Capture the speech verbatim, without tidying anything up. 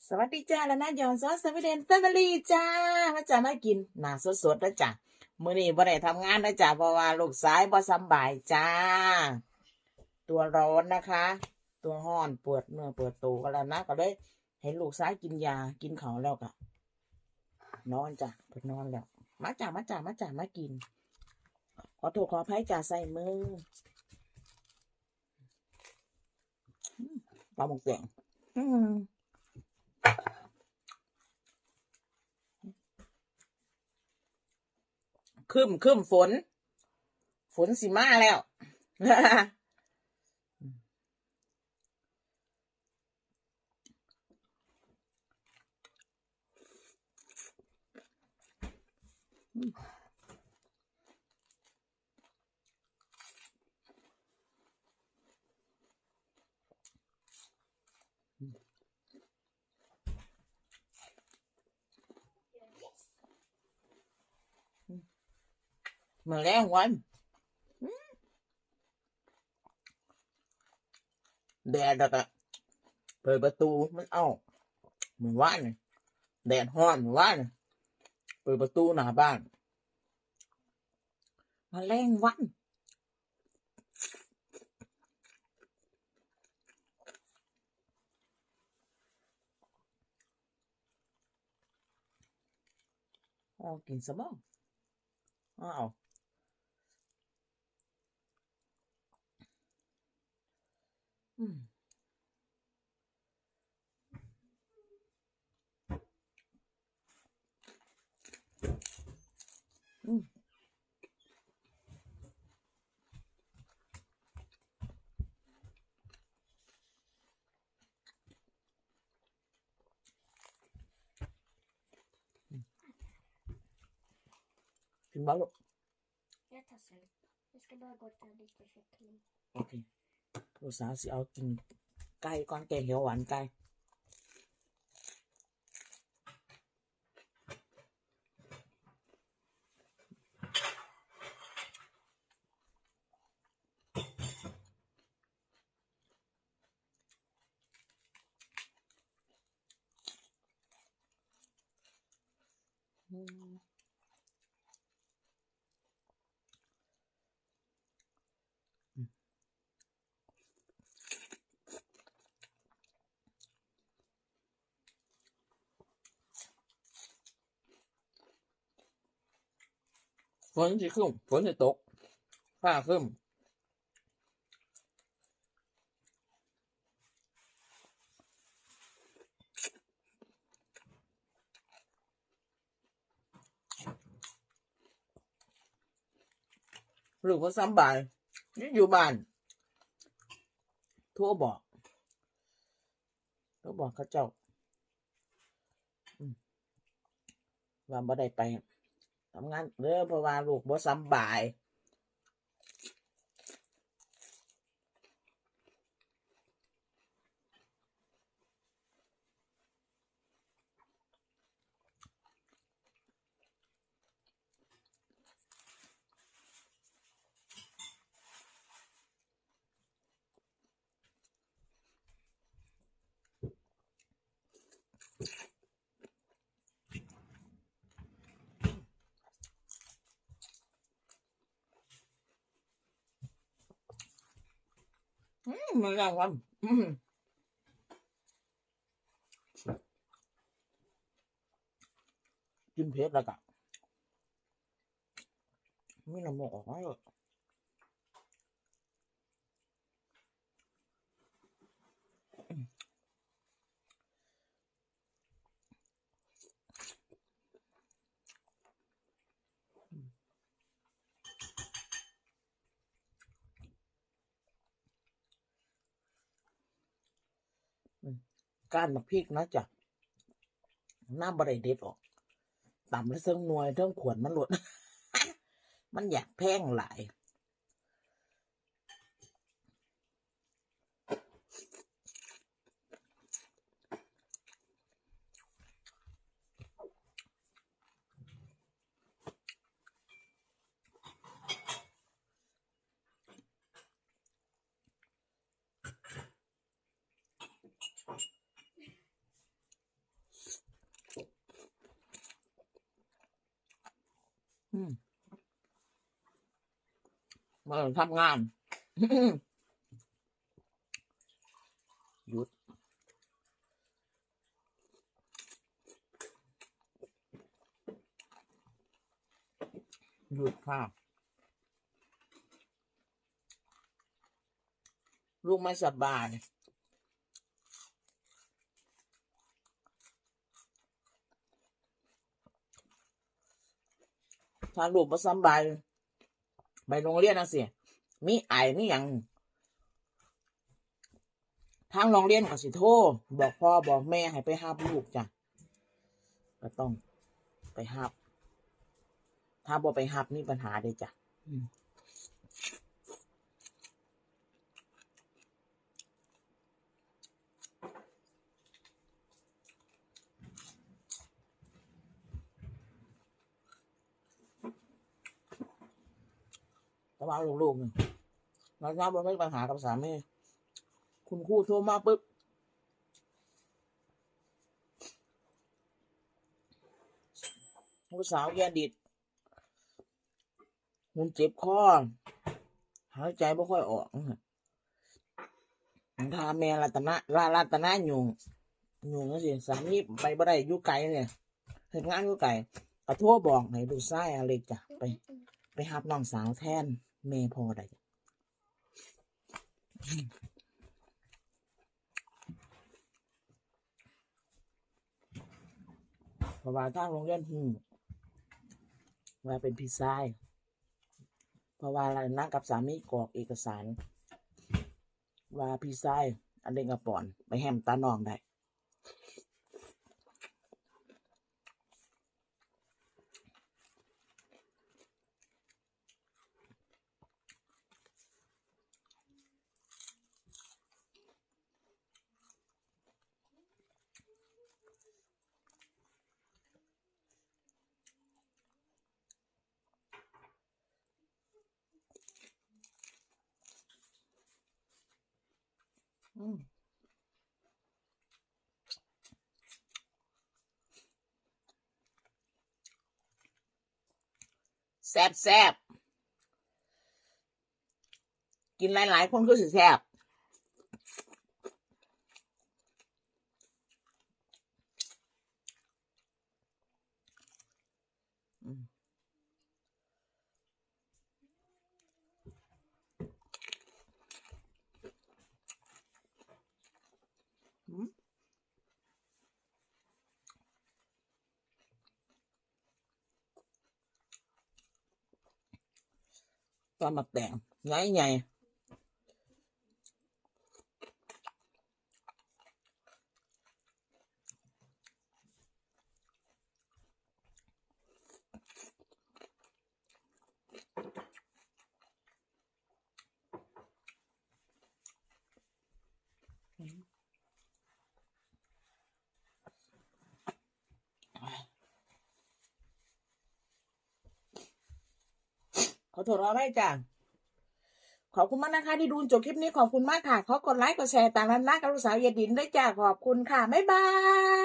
สวัสดีจ้า ละนาหยองซอสสวีเดนแฟมิลี่จ้า มาจ้า มากิน หน้าสดๆนะจ้า มื้อนี้บ่ได้ทำงานนะจ้า เพราะว่าลูกชายบ่สำบายจ้า ตัวร้อนนะคะ ตัวฮ้อน ปวดเนื้อปวดตัวก็แล้วนะ ก็เลยให้ลูกชายกินยา กินข้าวแล้วก็นอนจ้ะ เพิ่นนอนแล้ว มาจ้า มาจ้า มาจ้า มากิน ขอโทษขออภัยจ้า ใส่มือ อืม ปลาหมกแดง อืม ครึ้ม ครึ้มฝน ฝนสิมาแล้ว มื้อแลงวัน แดดแล้วก็เปิดประตูมันออก มื้อวานนี่ แดดฮ้อนมื้อวานนี่ เปิดประตูหน้าบ้าน แมลงวัน เอากินซะบ่ เอา อืม อืม กินบ่ลูก Jag tar slut. Jag ska bara gå och ta lite kyckling. โอเค ลูกสาวสิเอากินไก่ก่อน แกงเขียวหวานไก่ อืม ฝนสิครึ้ม ฝนสิตก ฟ้าครึ้ม ลูกบ่สำบาย นี่อยู่บ้าน โทรบอก โทรบอกเขาเจ้า อืม ว่าบ่ได้ไปทำงานเด้อ เพราะว่าลูกบ่สำบาย อืม มันแรงวัน อืม กินเผ็ดแล้วกะ มีน้ำมูกออกมาเลย อืม ก้านบักพริกนะจ๊ะ น้ำบ่ได้เด็ดออก ตำแล้วเทิงหน่วยเทิงขวนมันโลด มันอยากแพงหลาย อื มาทำงาน หยุด หยุดค่ะ ลูกไม่สบาย ถ้าลูกบ่สำบาย ไปโรงเรียนจั่งซี้ มีไอ มีหยัง ทางโรงเรียนก็สิโทรบอกพ่อบอกแม่ให้ไปรับลูกจ้ะ ก็ต้องไปรับ ถ้าบ่ไปรับมีปัญหาเด้จ้ะ อืม แต่ว่าลูกๆนี่ เราทราบว่ามีปัญหากับสามี คุณครูโทรมาปุ๊บ ลูกสาวแกดิด มันเจ็บคอ หายใจบ่ค่อยออก ถ้าแม่รัตนะ รัตนะยุ่ง ยุ่งจั่งซี้ สามีไปบ่ได้ อยู่ไกลเนี่ย เฮ็ดงานอยู่ไกล ก็โทรบอกให้ลูกชายอเล็กจ้ะ ไป ไปรับน้องสาวแทนแม่พ่อได้ เพราะว่าทางโรงเรียนฮู้ว่าเป็นพี่ชาย เพราะว่ารัตนะกับสามีกรอกเอกสาร ว่าพี่ชายอเล็กกับปอนไปแฮมตาน้องได้ อืม แซ่บแซ่บ กินหลายๆคนคือสิแซ่บ อืม อืม ตอนหมากแตง ใหญ่ใหญ่ ขอโทษเอาไว้จ้ะ ขอบคุณมากนะคะที่ดูจนจบคลิปนี้ ขอบคุณมากค่ะ ขอกดไลค์กดแชร์ตามรัตนะกับลูกสาวเยายดินด้วยจ้ะ ขอบคุณค่ะ บ๊ายบาย